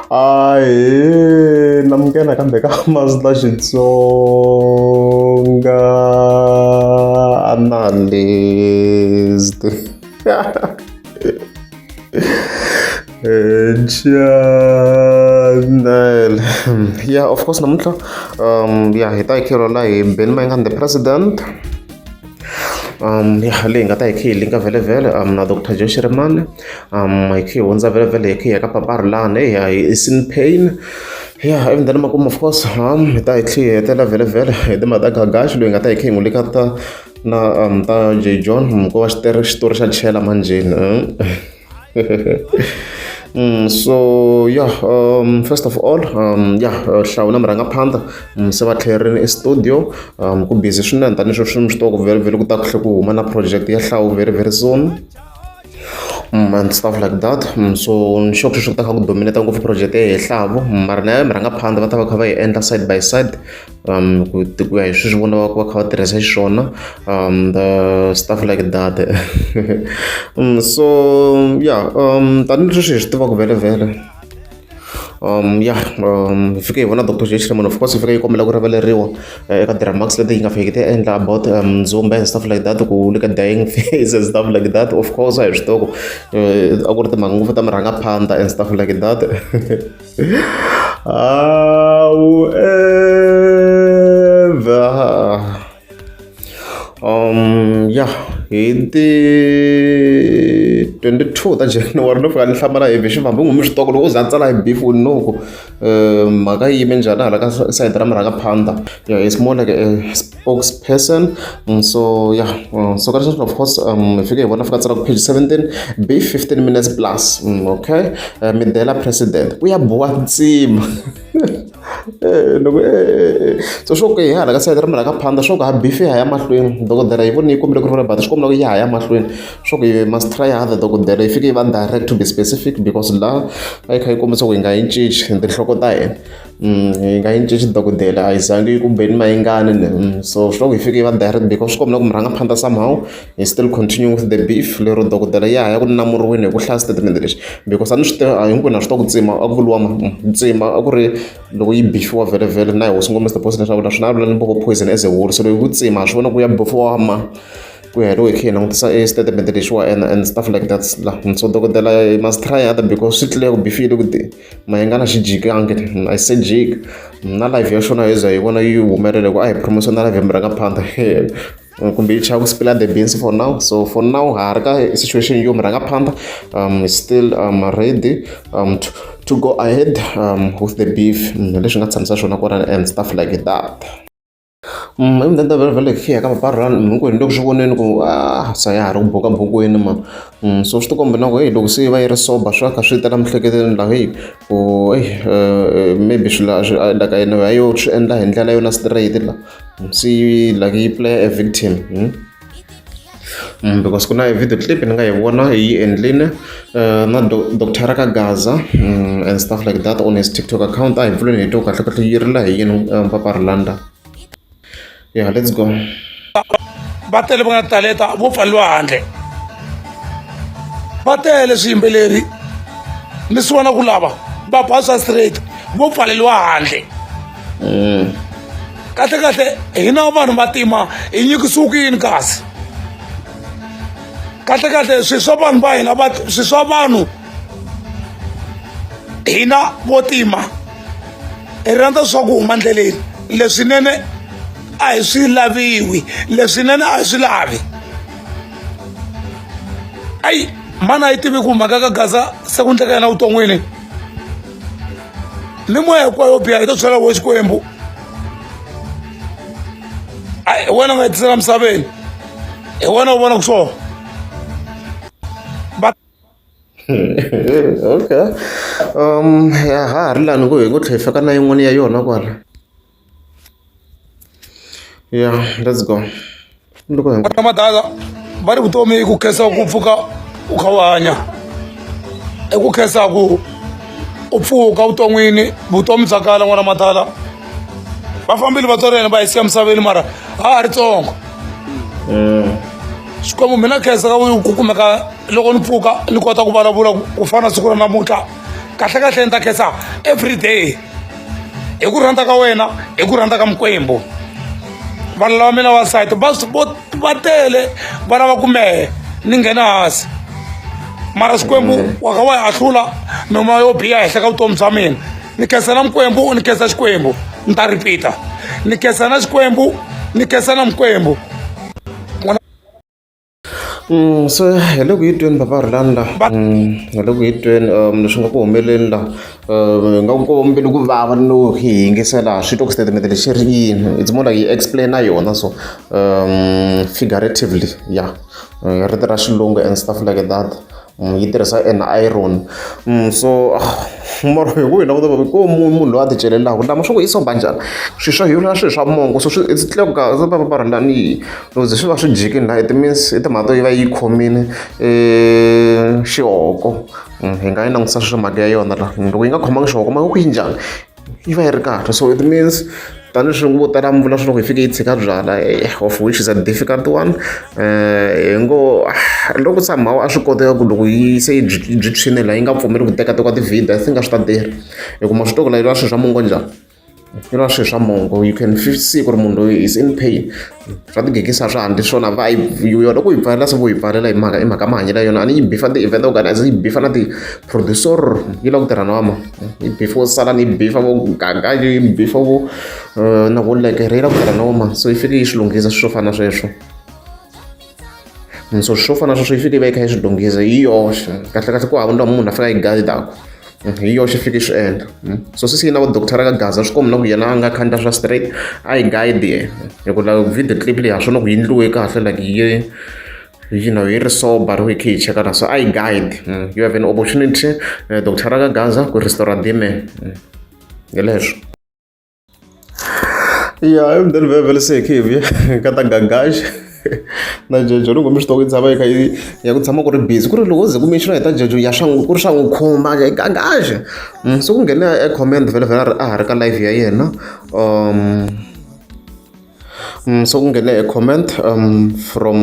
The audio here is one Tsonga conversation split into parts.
Ahee namukela kambe ka Master Xitsonga analyst channel. Yeah, of course namuntlha yeah, hi ta hi khe hi Benny Mayengani the president. Ya leyi nga ta hi khe hi linka vhele na Doctor Joe Shirimani hi khe hi hundza vhele vhele hi khe hi ya ka Papa Rhulani hi ya hi is in pain. Ya ivi then makumu of course hi ta hi tlhe hi hetelela vhele vhele hi timhaka ta Gagash loyi hi nga ta hi khe hi n'wi linka ta na ta J John ko va xitori xa chela manjheni. So yeah, first of all, yeah, Hlawula murhangaphandla se va tlhelerile e-studio ku busy swinene tanihileswi swi tiva ku vhele vhele ku ta ku tlhe ku huma na project ya Hlawu very very soon and stuff like that. So ni sure sweswi ku ta kha ku dominate ngopfu project ya Hlavu, mara na ya murhangaphandla va ta va kha va yi endla side by side ku ku ya hi sweswi vona va va kha va tirhisa xiswona the stuff like that. So yeah, tanihileswi hi swi tivaka vhele vhele, yeah, hi fike hi vona Doctor Joe Shirimani, of course yi fike yi kombela ku rivaleriwa eka ti-remarks leti yi nga fiki ti endla about Ndzumba and stuff like that, ku le ka dying phase and stuff like that. Of course a hi swi tiva ku a ku ri timhaka ngopfu ta murhangaphandla and stuff like that. However, yeah, hi ti 22 ta January no fika ni hlamala hi xifambo hi n'wi swi tiva loko u za a tsala hi beef u know ku mhaka yi yime njhani hala ka sayiti ra murhangaphandla. Yeah, it's more like a spokesperson. So yeah, so ka leswi of course hi fike hi vona fika tsala ku page 17 beef 15 minutes plus. Okay, Midela president ku ya boha ntsima loko so swo ku hi hala ka sayiti ra murhangaphandla swo ku ha beef ya ha ya mahlweni. Dokodela yi voni yi kombile ku rivala, but swi kombela ku ya ha ya mahlweni swo ku yi must try harder. Dokodela yi fike yi va direct to be specific because laha a yi kha yi kombisa ku hi nga yi cinci tinhloko ta hina, hi nga yi cinci dokodela a yi zangi yi ku Benny Mayengani. So swi ku yi fike yi va direct because swi kombela ku murhangaphandla somehow he still continue with the beef lero dokodela ya ha ya ku namuriweni hi ku hlaya statement lexi because a ni swi tiva hinkwenu a swi tiva ku ntsima a ku vuriwa ntsima a ku ri loko yi bifiwa vhele vhele na hi hosi ngoma Mr Post leswaku naswona a vula ni Limpopo poison as a whole. So loko ku tsima swi vona ku ya bifiwa ma ku ya hi loko hi kha hi langutisa e statement lexiwa and stuff like that la. So dokodela must try harder because swi tlule ku beef yi le ku Mayengani xi jikangi a yi se jika na live ya xona hi za hi vona yi humelele ku a hi promotion na live ya murhangaphandla kumbe yi chava ku spill the beans for now. So for now ha ri ka situation yo murhangaphandla is still ready to go ahead with the beef leswi nga tshamisa swona kwalano and stuff like that. Hi mudende vhele vhele hi ya ka Papa Rhulani hinkwenu loko swi voneni ku ah se ya ha ri ku buka bukweni ma. So swi tikomba na ku heyi loko se yi va yi ri sober swi va kha swi tela miehleketweni la heyi ku eyi maybe swilo like yena a yo swi endla hi ndlela yona straight la se yi like yi play a victim. Because ku na video clip ni nga yi vona yi endlile na Doctor ka Gaza and stuff like that on his TikTok account. A hi pfuleni hi twa kahle kahle yi rila hi yini Papa Rhulani. Yeah, let's go. Va tele va nga talenta vo pfaleriwa handle, va tele swiyimbeleri ni swi vona ku lava va basa straight vo pfaleriwa handle. Kahle kahle hina vanhu vantima hi nyikisiwa ku yini kasi kahle kahle swilo swa vanhu va hina va swilo swa vanhu hina vo tima hi rhandza swa ku huma ndleleni, leswinene a hi swi laviwi, leswinene a hi swi lavi. Ayi mana a yi tivi ku mhaka ka Gaza se ku ndleka yena vuton'wini ni moya hinkwayo yo biha yi ta byela wo Xikwembu ayi hi wena u nga yi tisela misaveni, hi wena u vonaka swona. Okay, ya ha ha ri lani ku hi ngo tlhela hi fika na yin'wana ya yona kwala. Yeah, let's go. Loko hi madala va ri vutomi i ku khensa ku pfuka u kha u hanya, i ku khensa ku u pfuka vuton'wini, vutomi bya kala n'wana madala. Va fambile vatswari yena va hi siya misaveni mara ha ha ri tsongo. Xikwembu mina khensa ka ku kumeka loko ni pfuka ni kota ku vulavula ku fana na siku ra namuntlha. Kahle kahle ni ta khensa every day hi ku rhandza ka wena, hi ku rhandza ka Mikwembu. Vanhu lava mina va site va va tele va lava ku mehe ni nghena hansi, mara Xikwembu wa ka wa yi ahlula mimoya yo biha henhla ka vutomi bya mina. Ni khensa na Mikwembu, ni khensa Xikwembu, ni ta repeat-a, ni khensa na Xikwembu, ni khensa na Mikwembu. So hi le ku yi tweni papa Rhulani la hi le ku yi tweni leswi nga ku humeleni la hi nga ku kombi ku vava no hi yingisela swi twa ku statement lexi ri yini. It's more like yi explain-a yona, so figuratively, yeah, rito ra xilungu and stuff like that, yi tirhisa an iron. So mara hi ku hi languta ko munhu loyi a ti celelaka lama swa ku i somba njhani swilo swa hi swilo swa mongo, so swi it's clear ku ka va Rhulani loko ze swi va swi jikini la, it means i timhaka to yi va yi khomile xihoko. Hi nga yi langutisa sweswo mhaka ya yona la, loko yi nga khomangi xihoko mhaka ku yi njhani yi va yi ri kahle. So it means tanihileswi vo tala mi vula swa loko hi fike yi tshika byala, of which is a difficult one. Hi ngo loko somehow a swi koteka ku loko yi se yi byi tshwini la yi nga pfumeli ku tekatekiwa ti-video, I think a swi ta tirha hi kuma swi twa ku la yi lwa swilo swa mongo njhani, yi lwa swilo swa mongo. You can see ku ri munhu loyi is in pain, swa tigegisa swa handle swona va yona ku yi pfalela se vo yi pfalela hi mhaka i mhaka mahanyelo ya yona. A ni yi bifa ti-event organizer, yi bifa na ti-producer, yi lava ku tirha na vama, yi bifa vo sala ni yi bifa vo gaga, yi bifa vo na vo lekere, yi lava ku tirha na voma. So yi fike yi swi lunghisa swilo swo fana na sweswo. So swo fana na sweswo yi fike yi va yi kha yi swi lunghisa hi yoxe. Kahle kahle ku hava na munhu a fika a yi guide-aku, hi yoxe fike yi swi endla. So sesi yi na vo doctor ka Gaza, swi komba na ku yena a nga kha swa straight a yi guide yena hi ku la video clip leyi ha swona ku yi endliwe kahle, like yi yi ri sober hi kha hi cheka la, so a yi guide. You have an opportunity, doctor ka Gaza, ku restore dime hi leswo. Ya emudeni vhele se hi khe hi vuya ka ta Gagash na Jojo. Loko mi swi tiva ku yi tshama yi kha yi ya ku tshama ku ri busy, ku ri loko ze ku mention hi ta Jojo ya swa ku ri swa n'wi khumba Gagash. So ku nghene e comment vhele vhele a ha ri ka live ya yena. So ku nghene a comment from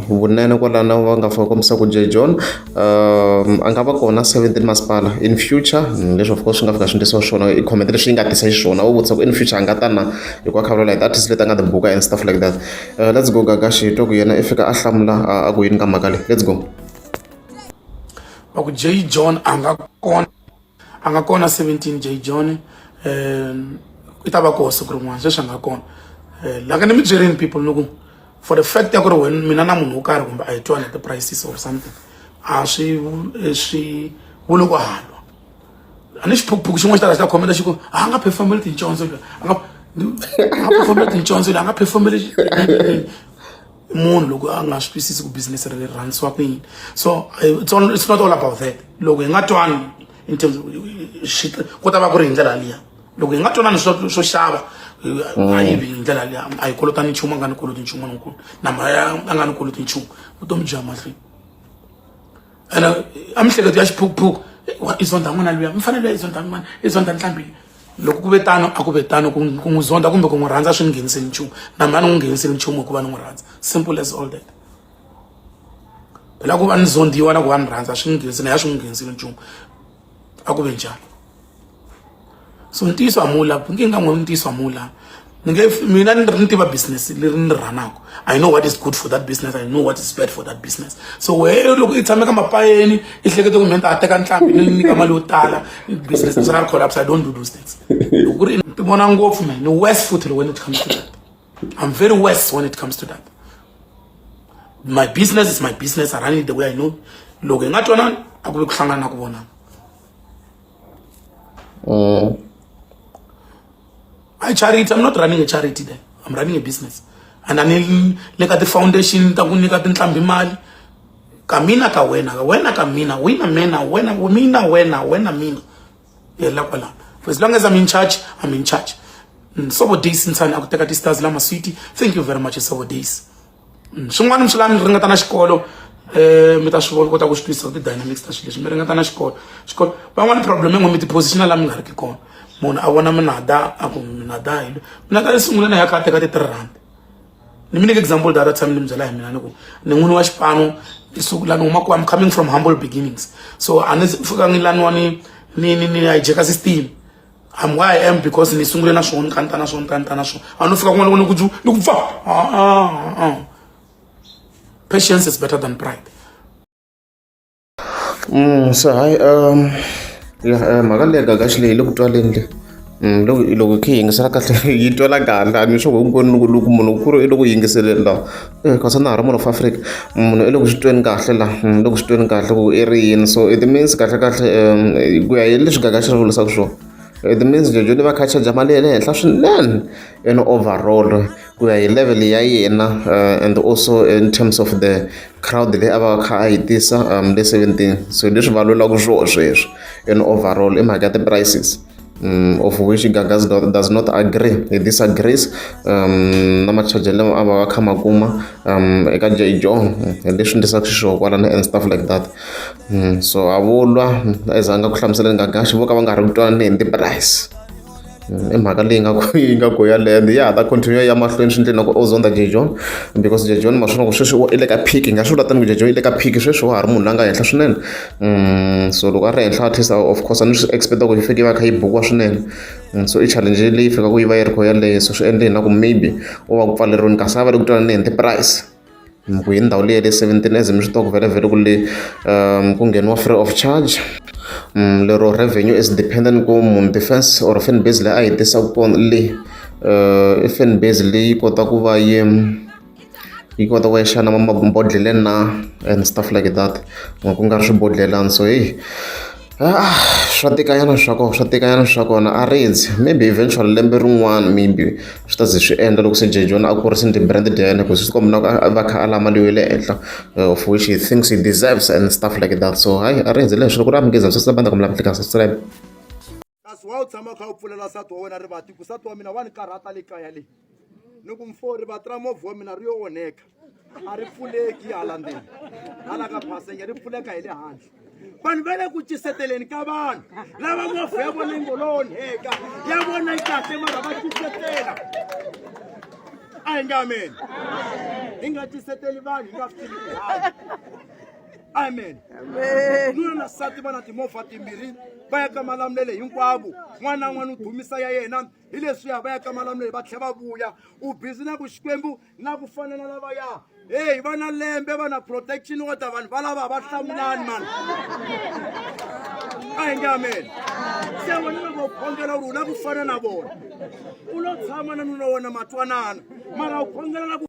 vunene kwalano va nga fika kombisa ku J John a nga va kona 17 masipala in future. Leswi of course swi nga fika swi endlisiwa swona i comment leswi yi nga tisa xiswona, wo vutisa ku in future a nga ta na hikuva kha vulavula hi ti-artist leti a nga ti buka and stuff like that. Let's go Gagash, hi twa ku yena i fika a hlamula a ku yini ka mhaka leyi. Let's go. Va ku J John a nga kona, a nga kona 17 J John, i ta va koho siku rin'wana, sweswi a nga kona. La ka ni mi byerini people ni ku for the fact ya ku ri wena mina na munhu wo karhi kumbe a hi twani ti-prices or something, a swi swi vuli ku halwa. A ni xiphukuphuku xin'wana xi ta ka xi ta khomela xi ku a nga performeli tincondzo loyi, a nga performeli tincondzo loyi, a nga performeli munhu loko a nga swi twisisi ku business ri rhanisiwa ku yini. So it's not all about that. Loko hi nga twani in terms ku ta va ku ri hi ndlela liya, loko hi nga twanani swo swo xava a yi vi hi ndlela liya, a hi kolotani nchumu, a nga ni koloti nchumu lonkulu na mhaya a nga ni koloti nchumu, vutomi byi ya mahlweni. Ene a mihleketo ya xiphukuphuku i zonda n'wana luya, mi fanele luya i zonda n'wana, i zonda ntlhambi. Loko ku ve tano a ku ve tano, ku n'wi zonda kumbe ku n'wi rhandza swi ni ngheniseli nchumu, na mina ni n'wi ngheniseli nchumu hikuva ni n'wi rhandza, simple as all that. Phela ku va ni zondiwa na ku va ni rhandza swi ni ngheniseli ya swi n'wi ngheniseli nchumu, a ku ve njhani. So ntiyiso a mu lavi nkingha n'we, ntiyiso a mu lavi. Ni nge mina ni ni tiva business leri ni rhanaka, I know what is good for that business, I know what is bad for that business. So wehe loko i tshame ka mapayeni i hlekete ku mina ni ta teka ntlhambi ni nyika mali yo tala, business ni sala ri collapse. I don't do those things. Loko ku ri ti vona ngopfu man, ni worse futhi when it comes to that. I'm very worse when it comes to that. My business is my business, I run it the way I know. Loko hi nga twanani a ku ve ku hlangana na ku vonana. I charity, I'm not running a charity there. I'm running a business. And I ni le ka ti-foundation ta ku nyika tinhlambi mali. Ka mina ka wena, ka wena ka mina, wina mina, wena mina, wena, wena mina. Yela kwalano. For as long as I'm in charge, I'm in charge. Sobo Days ntsani a ku teka ti-stars lama sweet. Thank you very much, Sobo Days. Swin'wana swi lava mi ringeta na xikolo, mi ta swi vona kota ku swi twisisa ti-dynamics ta swilo leswi mi ringeta na xikolo. Xikolo van'wani problem yin'we mi ti-positiona laha mi nga ri ki kona. Munhu a vona minada a ku minada hi minada yi sungule na ya kha a teka ti-3 rand. Ni mi nyika example the other time ni mi byela hi mina ni ku ni n'wini wa xipano Ni la ni humaka, I'm coming from humble beginnings, so a ni fikangi laniwa ni hijeka system. I'm where I am because ni sungule na swona, ni kanta na swona, ni kanta na swona. A no fika kun'wana ni ku ni ku pfa. Ah, ah, ah. Patience is better than pride. So hayi, ya mhaka leyi Gagashi leyi le ku twaleni le. Loko hi kha hi yingisela kahle, yi twala kahle. A ni sure hinkwenu loko munhu ku ri i le ku yingiseleni la, kasi na ha ri munhu of Africa, munhu i le ku swi tweni kahle la, le ku swi tweni kahle ku i ri yini. So it means kahle kahle, ku ya hi leswi Gagashi ri vurisaka swona, it means Jojo va kha charge mali ya le henhla swinene in overall, ku ya hi level ya yena, and also in terms of the crowd leyi a va kha a yi tisa le 17. So leswi va lwelaka swona sweswi in overall i mhaka ya ti-prices, of which Gagas does not agree. He disagrees na machajelo lama a va kha ma kuma eka J John, hi leswi ndlisaka xiswona kwalano and stuff like that. So a vulwa as a nga ku hlamuseleni Gagashi, vo ka va nga ri ku twanani hi ti-price. I mhaka leyi nga ku yi nga ku yaleyo, ya ha ta continue ya mahlweni swi ndleni na ku ozonda J John, because J John ma swona ku sweswi i le ka peak. Hi nga swi vula tani ku J John i le ka peak sweswi, wa ha ri munhu la nga henhla swinene. So loko a ri henhla artist, of course a ni swi expect ku yi fike yi va kha yi bukiwa swinene. So i challenge leyi fikaka yi va yi ri kho yaleyo. So swi endle na ku maybe u va ku pfaleriweni, kasi a va ri ku twanani hi ti-price, ku hi ndhawu leyi ya le 17, as mi swi tiva ku vhele vhele ku le ku ngheniwa free of charge. Lero revenue is dependent ku munhu defense or fan base leyi a yi tisaka kona le, i fan base leyi kota ku va yi kota ku va yi xana mabodhlele na and stuff like that, ku nga ri swibodhlelani. So hey, ah, swa tikanyana swa kona, swa tikanyana swa kona. A rindzi maybe eventually lembe rin'wana, maybe swi ta ze swi endla loko se J John a kurise ti-brand ya yena, ku swi komba na ku a va kha a lava mali yo le henhla, of which he thinks he deserves and stuff like that. So hayi, a rindzi leswi loko ri amukeza swi banda kumbe la subscribe. Kasi wa u tshama u kha u pfulela nsati wa wena rivati, ku nsati wa mina wa ni karhata le kaya leyi, ni ku mfo, rivati ra movha wa mina ri yo onheka, a ri pfuleki hala ndzeni, hala ka passenger, ri pfuleka hi le handle. Vanhu va le ku ciseteleni ka vanhu lava movha ya vona yi ngo lo onheka, ya vona yi kahle, mara va cisetela. A hi nga amen, hi nga ciseteli vanhu, hi nga fiki ku hanya. Amen. Nuna na nsati va na timovha timbirhi, va ya ka Malamulele hinkwavo. N'wana na n'wana u dumisa ya yena. Hi leswiya va ya ka Malamulele, va tlhela va vuya, u busy na ku Xikwembu na ku fana na lavaya. Heyi, va na lembe va na protection order, vanhu va lava va hlamulani mani. A hi nge amen. Se wena loko u khongela u ri u lava ku fana na vona, u lo tshama na nuna wa wena matwanana, mara u khongela na ku